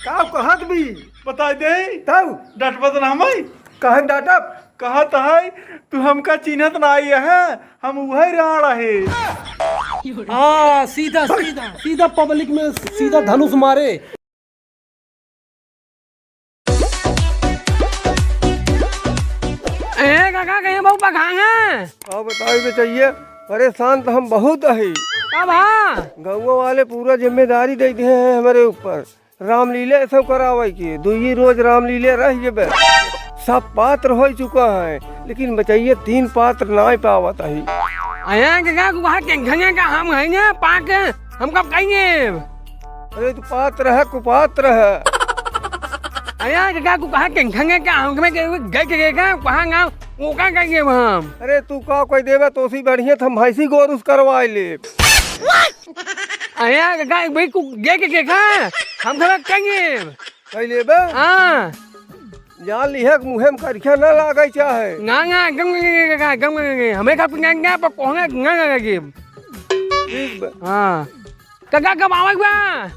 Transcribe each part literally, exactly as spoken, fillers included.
का कहत भी? बताइ दे। तब? डटबत ना हमै। कहन डाटब? कहत है, तू हमका चिन्हत ना आई है, हम उहै राण है। हाँ, सीधा, सीधा, सीधा पब्लिक में सीधा धनुष मारे। ए काका, कहीं बहुत पकांगे। का बताई बे चाहिए, परेशान तो हम बहुत अही। का भा? गौवा वाले पूरा जिम्मेदारी दे दिए हैं हमरे ऊपर। रामलीले सब करावे के, दुई रोज रामलीले रह जेबे। सब पात्र हो चुका है, लेकिन बचैया तीन पात्र नाय पावत अही। अरे काका, तू कहा टेंशन है का? हम हैं ना पाक, हम कब कहेंगे? अरे तू पात्र है, कुपात्र है। अरे काका, तू कहा टेंशन है का? हम कब कहेंगे? कहा ना, वो का कहेंगे हम? अरे तू का कोई देवे तो उसी बढ़िया तो हम भैंसी गोरुस करवाए ले। अरे काका, एक भाई को दे के देखा, हम थोड़ा कहेंगे। कह लेबे? हाँ। जान लिहे कि मुँहे में करिखा ना लागे चाहे। ना, ना, एकदम नहीं, नहीं, नहीं, एकदम नहीं, नहीं। हमें का पिनाएंगे, पर कोहना ना लगेगी। ठीक बा। हाँ। काका, कब आवे बा?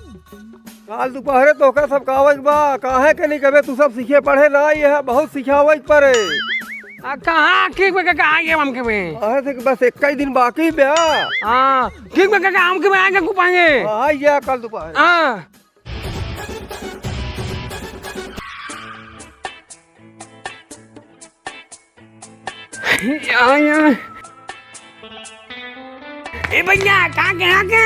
काल दोपहरे तोहका सब का आवे बा। काहे के नहीं कबे, तू सब सीखे पढ़े ना आई है, बहुत सिखावे के पड़े। आ, कहाँ? ठीक बा काका, आइए हम के में। काहे से कि बस एक ही दिन बाकी बा। हाँ, ठीक बा काका, हम के में आके कुपाएंगे। हाँ, आई जा काल दोपहरे। हाँ। या, या। ए भैया, का कहा के?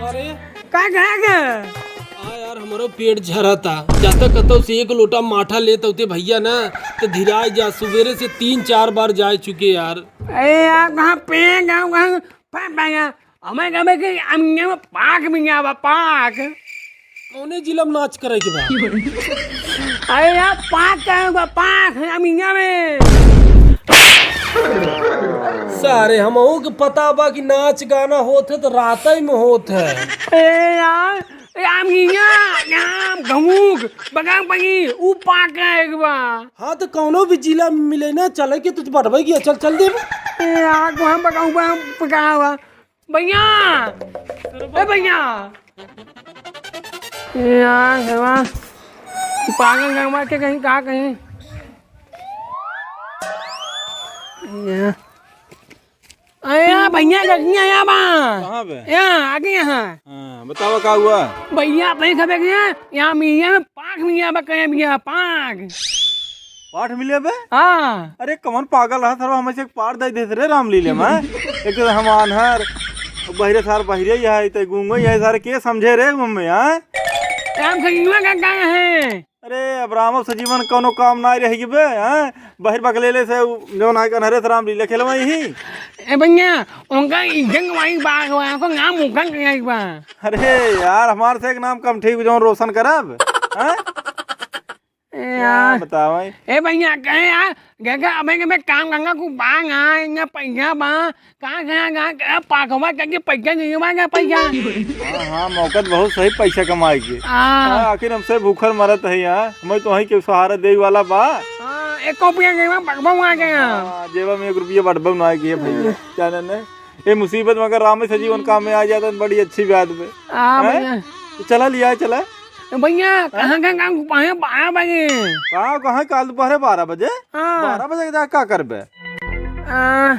अरे। का कहा के? आ यार, हमरो पेट झरता। जब तक कतौ से एक लोटा माठा लेत होते भैया ना, तो धिराय जा। सुबेरे से तीन चार बार जाए चुके यार। अरे यार, कहाँ पे, कहाँ, कहाँ, पा-, पा-, हमें कहे कि हम यहाँ में पाक भी नहीं आवा, पाक। कौने जिला में नाच करे के बा? अरे यार, पाक कहे बा, पाक, हम यहाँ में। सारे, हमहू के पता बा कि नाच गाना होत है तो रातै में होत है। ए यार, ए, हम यहाँ, यहाँ, हम घमूक, बगान पगी, ऊ पाक कहे के बा। हाँ, तो कौनो भी जिला में मिले ना, चले के तुझ बढ़वे की, चल, चल दे। ए यार, तो हम बगाऊँ बा, हम पका हुआ। भैया, ए भैया, यार, सेवा, पागल गंगवा के कहीं का कहीं। या। अरे यार, भैया, गलतियाँ या बा। कहाँ बे? या, आगे यहाँ। हाँ, बतावा का हुआ? भैया, अपने खबे गया, यहाँ मिया में पाक मिया बा, कहे मिया पाक। पाठ मिले बे? हाँ। अरे कमन पागल रहा सरवा, हमसे एक पाठ दे देत रे रामलीले में। एक तो हम आन्हर, बहिरे सार बहिरे ही है, तो गूंगो ही है, सारे के समझे रे मुँह में, हाँ? राम सजीवन का गाना है। अरे अब रामो सजीवन कौनो काम ना रह गई बे, हाँ? बहिर बकलेले से उ, जौन है कन्हरे से रामलीले खेलवाई ही। ए भैया, उनका इज्जत वाली बात हुआ, उनको नाम उगल गया एक बार। अरे यार, हमारे से एक नाम कम ठीक, जौन रोशन करब, हाँ? ए का यार। बतावै? ए भैया, कहे यार, देखा, अबे के मैं काम करना को बांग आ, इतना पैसा बा, कहाँ गया, कहाँ गया, पाकवा करके पैसा नहीं बा, क्या पैसा? हाँ, हाँ, मौका तो बहुत सही पैसा कमाए के। हाँ। हाँ, आखिर हमसे भूखल मरत है यहाँ, हमें तो वहीं के सहारा दे वाला बा। हाँ, एक रुपया नहीं बा, पाकवा आ गया। हाँ, जेबा में एक रुपया बटबा ना आए के भैया, जाने ने। ये मुसीबत में अगर राम सजीवन काम में आ जाता तो बड़ी अच्छी बात बे। हाँ हैं? भैया। तो चला लिया, चला। ए भैया, हाँ? कहाँ, कहाँ, कहाँ घुमाए बारह बजे? कहाँ, कहाँ काल दोपहरे बारह बजे? हाँ। बारह बजे के जाके का करबे? आ,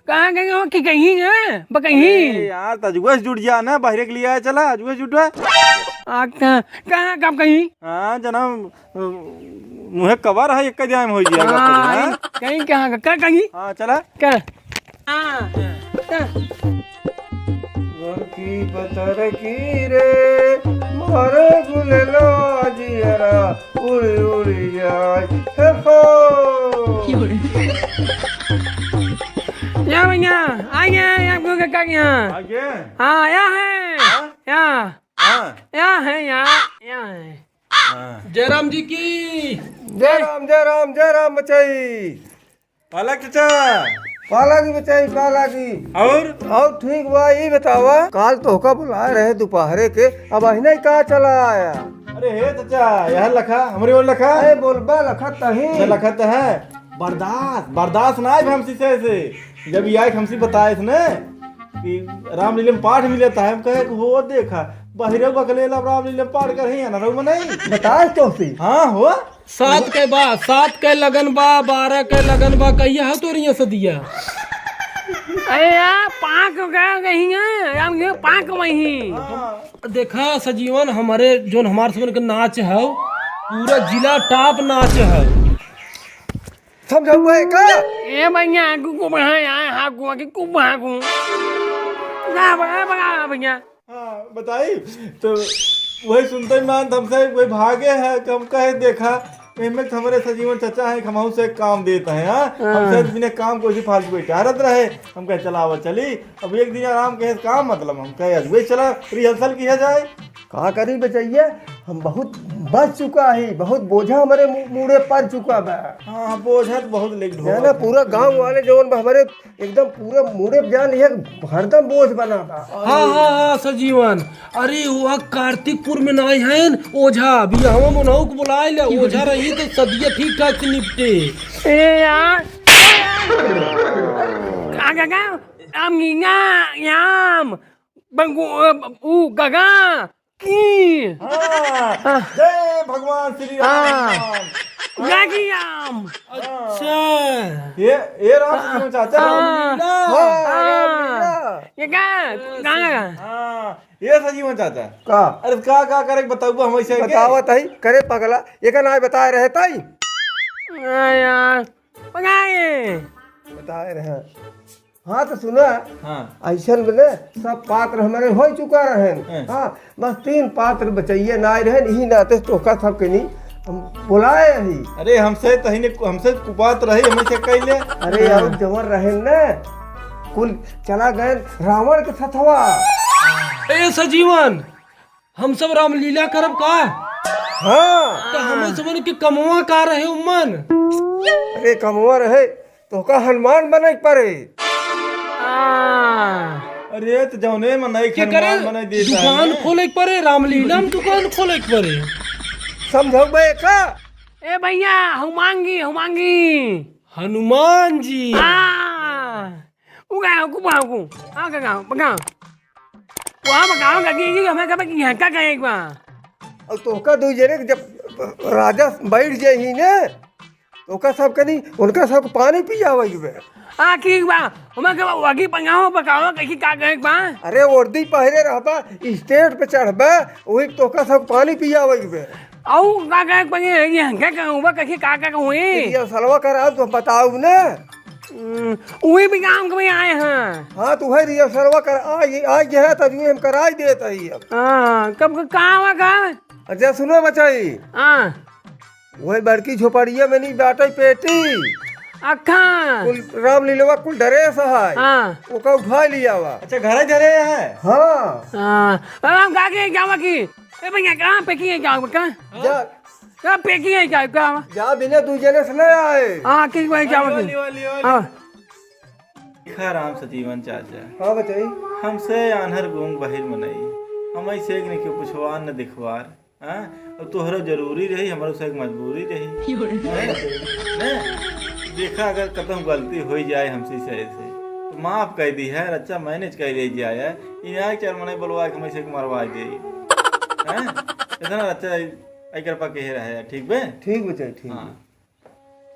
कहाँ गए हो कि कहीं है? ब कहीं? अरे यार, तजुआ से जुट जा ना, बहिरे के लिए आया चला, अजुआ से जुटवा। अच्छा, कहाँ, कब कहीं? हाँ, जना, अ, मुँहे कवर है, एक जाए में हो गया, हाँ, हाँ? कहीं कहाँ का, का कहीं? हाँ, चला। का? हाँ। गोरकी पतरकी रे, मारे गुलेलो जियरा, उड़ी उड़ी जाए, हे हो। या भैया, आ गया है आपको काका के यहाँ। आ गए? हाँ, या है। हाँ? या। हाँ। या है, या, या है। हाँ। जय राम जी की। जय राम, जय राम, जय राम बचाई। पाला चाचा। पाला की बचाई, पाला की। और? और ठीक बा, ई बतावा, काल तोहका बुलाए रहे दोपहरे के, अब अहिना ही का चला आया? अरे हे चाचा, यहाँ लखा, हमरी ओर लखा। अरे बोलबा लखत तही। अच्छा, लखत है। बर्दाश्त, बर्दाश्त ना आए हमसे से। जब ई आए हमसे बताए थे ना कि रामलीला में पाठ मिलत है, हम कहे कि हो देखा, बहिरे बकले लबराब लीले पार कर ही ना रहू मनई। बताए तो सी। हाँ हो। सात के बा, सात के लगन बा, बारह के लगन बा, कहिया है तोरिया सदिया? अरे यार, पाक गए कहीं है, हम ये पाक वहीं। हाँ। देखा सजीवन, हमारे जोन हमार सबन के नाच है, पूरा जिला टॉप नाच है। समझाऊ है का? ए भैया, कुकु बहा आए, हाँ कुआ की कुकु बहा कु। ना बगा बगा भैया। हाँ, बताई, तो वही सुनते ही मान हमसे वही भागे है कि हम कहे देखा, एमे तो हमारे सजीवन चाचा है, हमहू से काम देत है, हाँ? हाँ। हमसे बिना काम कोई फालतू कोई टहरत रहे, हम कहे चला आवा चली। अब एक दिन आराम कहे काम मतलब हम कहे आज वही चला रिहर्सल किया जाए। का करी बचैया, हम बहुत बच चुका ही, बहुत बोझा हमारे मू-, मूड़े पर चुका बा। हाँ, बोझा तो बहुत लेके है ढोआ ना, था। पूरा गाँव वाले जवन बा हमारे एकदम पूरा मूड़े पे जान लिया, हरदम बोझ बना बा। हाँ, हाँ, हाँ, सजीवन। अरे, वह कार्तिकपुर में नाई है न, ओझा, बियाहवा में उन्हों को बुलाए ले, ओझा रही तो सदिया ठीक ठाक से निपटे। ए यार, आ गगा, आम गिंगा, याम, बंगू, अ, ऊ गगा, की। हाँ, हाँ। जय भगवान श्री राम। हाँ। हाँ। गागी राम। अच्छा। ये, ये राम हाँ। सजीवन चाचा। हाँ। हाँ, हाँ। रामलीला। ये का? गाना का? हाँ, ये सजीवन चाचा। का? अरे का, का करे के बताऊ हम ऐसे के? बतावत हई, करे पगला, ये का नाय बताए रहे तई? हाँ यार, पगाए। बताए रहे। हाँ, तो सुना, हाँ। ऐसन में ना सब पात्र हमारे हो चुका रहन। हाँ। हाँ, बस तीन पात्र बचैया ना रहन, यही नाते तोहका सबके नी हम बुलाए ही। अरे, हमसे तहिने, हमसे कुपात रही, हमें से कैले। अरे, हाँ। और जवन रहन ना, कुल चला गए रावण के सथवा। ए सजीवन, हम सब रामलीला करब का? हाँ। तो हमें सबन के कमवा का रहे उम्मन? अरे कमवा रहे, तोहका हनुमान बने के परे। हाँ। अरे तो जौने में नहीं के करे? हनुमान बने देता दुकान है। खोले के परे, रामलीला में दुकान खोले के परे। समझौबे का? ए भैया, हुमांगी, हुमांगी। हनुमान जी। हाँ। उ गाँव को, गाँव को। हाँ, का गाँव, गाँव। वहाँ पर गाँव का की, हमें कब की यहाँ का कहे एक बार। और तोहका दू जने के जब राजा बैठ जाई ही ने, तोहका सब कनी, उनका सब पानी पियावे के बे। हाँ, ठीक बा। हमें कब वगी पंगाओ, बताओ, कैसी का कहे एक बार। अरे, वर्दी पहिरे रहबा, स्टेज पे चढ़बा, वही तोहका सब पानी पियावे के बे। अउ का कहे पंगे, ये हंगे कहूँ बा, कैसे का का कहूँ, ए? रिहर्सलवा कराओ तो बताओ ने। हम्म, उहे भी काम के आए हैं। हाँ, तो उहे रिहर्सलवा कर, आ, ये, आ, ये है, तजुए हम कराई देत हई अब। हाँ, कब का काम है का? अच्छा, सुनो बचाई। हाँ। उहे बड़की झोपड़िया में नहीं बाटे पेटी। अखा। कुल रामलीलवा कुल ड्रेस है। हाँ। ओका उठा लिया वा। अच्छा, घरे धरे है? हाँ। हाँ। अब हम गा के जावा की? ए भैया, कहाँ पे किए जाओ, कहाँ? जा। कहाँ पे किए जाओ, कहाँ? जा, बिना दू जने से नहीं आए। हाँ, ठीक भाई, जावा की? लियो, लियो, लियो। हाँ। देखा राम सजीवन चाचा। हाँ, बताई। हमसे आन्हर गूंग बहिर मनई। हम ऐसे एक नहीं के पुछवार न दिखवार। हाँ? और तोहरो जरूरी रही, हमरो से एक मजबूरी रही। हैं? हैं? देखा, अगर कतहु गलती होई जाए हमसे सही से, तो माफ कर दी है, रच्चा मैनेज कर ले जाए। इनार चार मने बोलवा के हमसे एक मरवा दे। हैं? इतना रच्चा एकर पा के रहे, ठीक बे? ठीक बे, चाहे ठीक हाँ।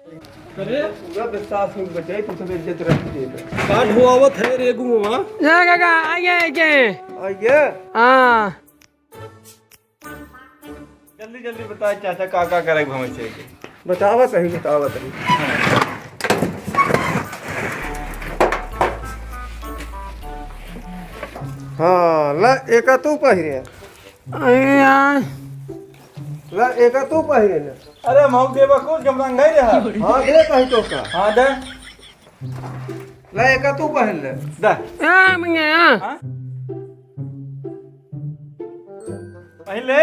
बे। अरे? पूरा विश्वास हो बचाई, तू सब इज्जत रख दे बे। का ढोआवत है रे गुआ? ना काका, आइए, आइए। आइए? हाँ। जल्दी, जल्दी बताए चाचा, का, का करे भैंसे के? बतावत हई, बतावत हई। हाँ, ला, एका तू पहिरे। अरे यार। ला, एका तू पहिरे ना। अरे, मऊ देवा कुछ गमरंगाई रहा। हाँ, दे कहीं तो का। हाँ, दे। ला, एका तू पहिर ले। दा। आ, मंगे, आ। हाँ? पहिर ले।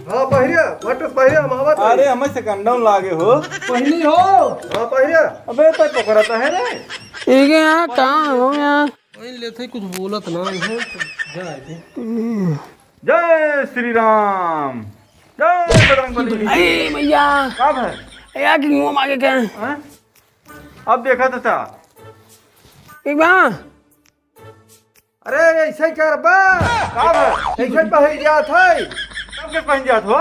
हाँ, पहिरिया, भट्ट पहिरिया, हम आवत हई। अरे, हमें second down लागे हो। पहिनी हो। हाँ, पहिरिया। अबे, तो पकड़ता है रे। ठीक है, यार, कहाँ हो यार? पहिर लेते, कुछ बोलत ना है, तो जाए दे। जय श्री राम, जय बजरंग बली। अरे भैया। का है? यार, कि मुंह मांगे क्या? हाँ? अब देखा तो था। एक बार। अरे, ऐसे ही करबा। का बा? ऐसे ही पहिर जात है। सब के पहिर जात हो?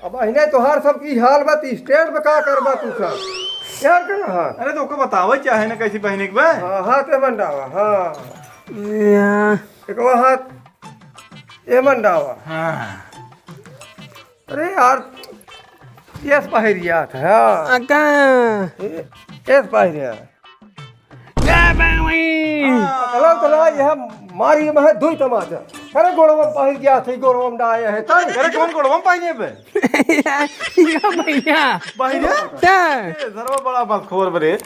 अब अहिने तोहार सब की हाल बा, त स्टेट में का करबा तू सब? यार का हाथ? अरे, तो ओको बतावे चाहे ना कैसी पहिने के बा? हाँ, हाथ ए मंडावा, हाँ। या। एक वो हाथ ए मंडावा। हाँ। अरे यार, एस पहिरिया था, हाँ। अका। ए, एस पहिरिया। जय बाबा। हाँ, चलो, चलो, यह मारी में है दुई तमाचा। अरे, गोड़वा में पहिर गया था, गोड़वा में डाया है, तब। अरे, कौन गोड़वा में पहिने बे? या भैया। भैया? क्या? ए, सरवा बड़ा मस्खोर बरे।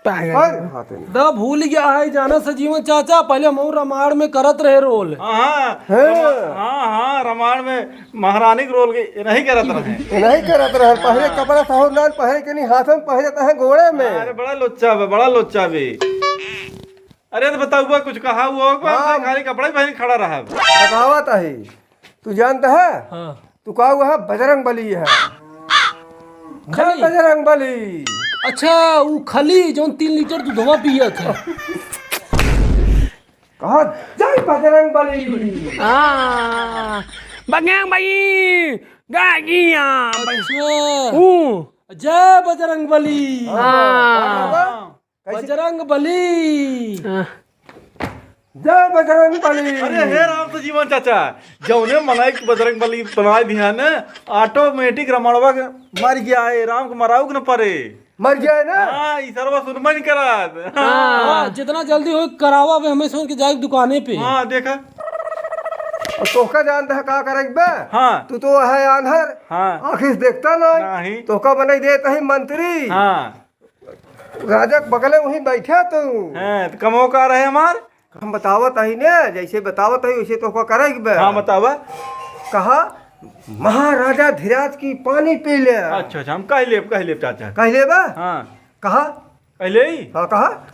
पागल। पर हाँ, तेरे। द भूल गया है, जाना सजीवन चाचा, पहले हम रामायण में करत रहे रोल। हाँ, हाँ। हाँ, हाँ, रामायण में महारानी के रोल के नहीं करत रहे। नहीं करत रहे, पहले हाँ। कपड़ा सहो नान पहरे के नहीं, हाथन पहरे तहे गोड़े में। अरे बड़ा लोच्चा बे, बड़ा लोच्चा बे। अरे तो बताओ बा, कुछ कहा हुआ हो बा? हाँ। खाली कपड़ा ही पहन के खड़ा रहा। बतावत है, तू जानता है? हाँ। तू का हुआ है? बजरंग बली है। खली? जय बजरंग बली। अच्छा, ऊ खली जौन तीन लीटर दूधवा पियत है। कहा, जय बजरंग बली। हाँ, बजरंग बली, गागिया। अच्छा। ऊ। जय बजरंग बली। हाँ। हाँ। कैसे? बजरंग बली। हाँ। जय बजरंग बली। अरे हे राम सजीवन चाचा, जौने मनई के बजरंग बली बनाए दिया न, automatic रमणवा के मर गया है, राम के मराऊ के न परे। मर गया है ना? हाँ, ई सरवा सुनबे नहीं करत। हाँ, जितना जल्दी हो करावा बे, हमें सोच के जाए दुकाने पे। हाँ, देखा। और तोहका जानता है का करे बे? हाँ। तू तो है आंधर। हाँ। आँखी से देखता ना। नहीं। तोहका बनाई देता है मंत्री। हाँ। राजा के बगले वहीं बैठा तू। हैं, तो कमो का रहे हमार? हम बतावत हई ने, जैसे बतावत हई वैसे तोहका करे के बे। हाँ, बतावा। कहा, "महाराजा धीराज की पानी पी ले।" अच्छा, अच्छा, हम कह लेब, कह लेब चाचा। कह लेबा? हाँ। कहा? कह ले? हाँ, कहा?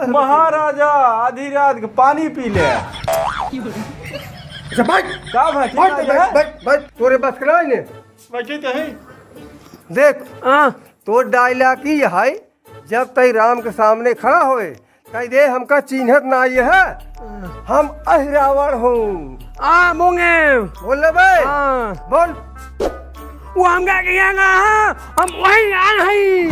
"महाराजा आधी रात के पानी पी ले।" अच्छा, बैठ। का भाई, ठीक बैठ, है? बैठ, बैठ, बैठ, तोरे बस के नहीं ने। बैठे तो है। देख, हाँ। तोर dialogue ई है, जब तई राम के सामने खड़ा होए, कह दे, "हमका चिन्हत ना ये है, हम अहिरावण हूँ।" आ, मूंगे। बोल ले बे। हाँ। बोल। वो हमका किया ना, हम वही आ रही।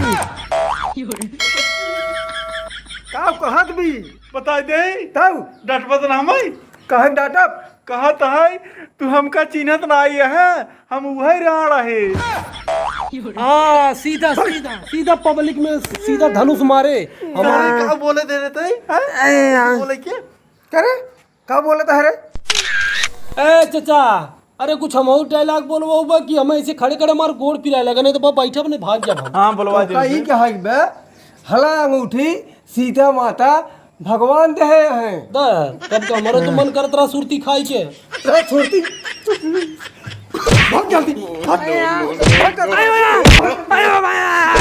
का कहत बी? बताई दे। तब? डटबत ना हमें। काहे डांटब? कहत है, "तू हमका चिन्हत ना आई है, हम उहे राण है।" हाँ, सीधा, सीधा, सीधा public में सीधा धनुष मारे। हमारे हाँ। का बोले दे रहे थे, हैं? अरे यार। बोले क्या? करे? का बोलत है रे? ए चचा, अरे कुछ हम और dialogue बोलवाओ बा कि हमें ऐसे खड़े खड़े मार गोड़ पिराए लगे, नहीं तो बा बैठब नहीं भाग जाब हम। हाँ, बोलवा तो दे कही उसे। क्या है बे? हला अंगूठी सीता माता भगवान देहे हैं। द, तब तो हमारा तो मन करत रहा सुरती खाई के। अरे सुरती। बहुत जल्दी, बहुत जल्दी। आयो, आयो, आयो, आयो, आयो।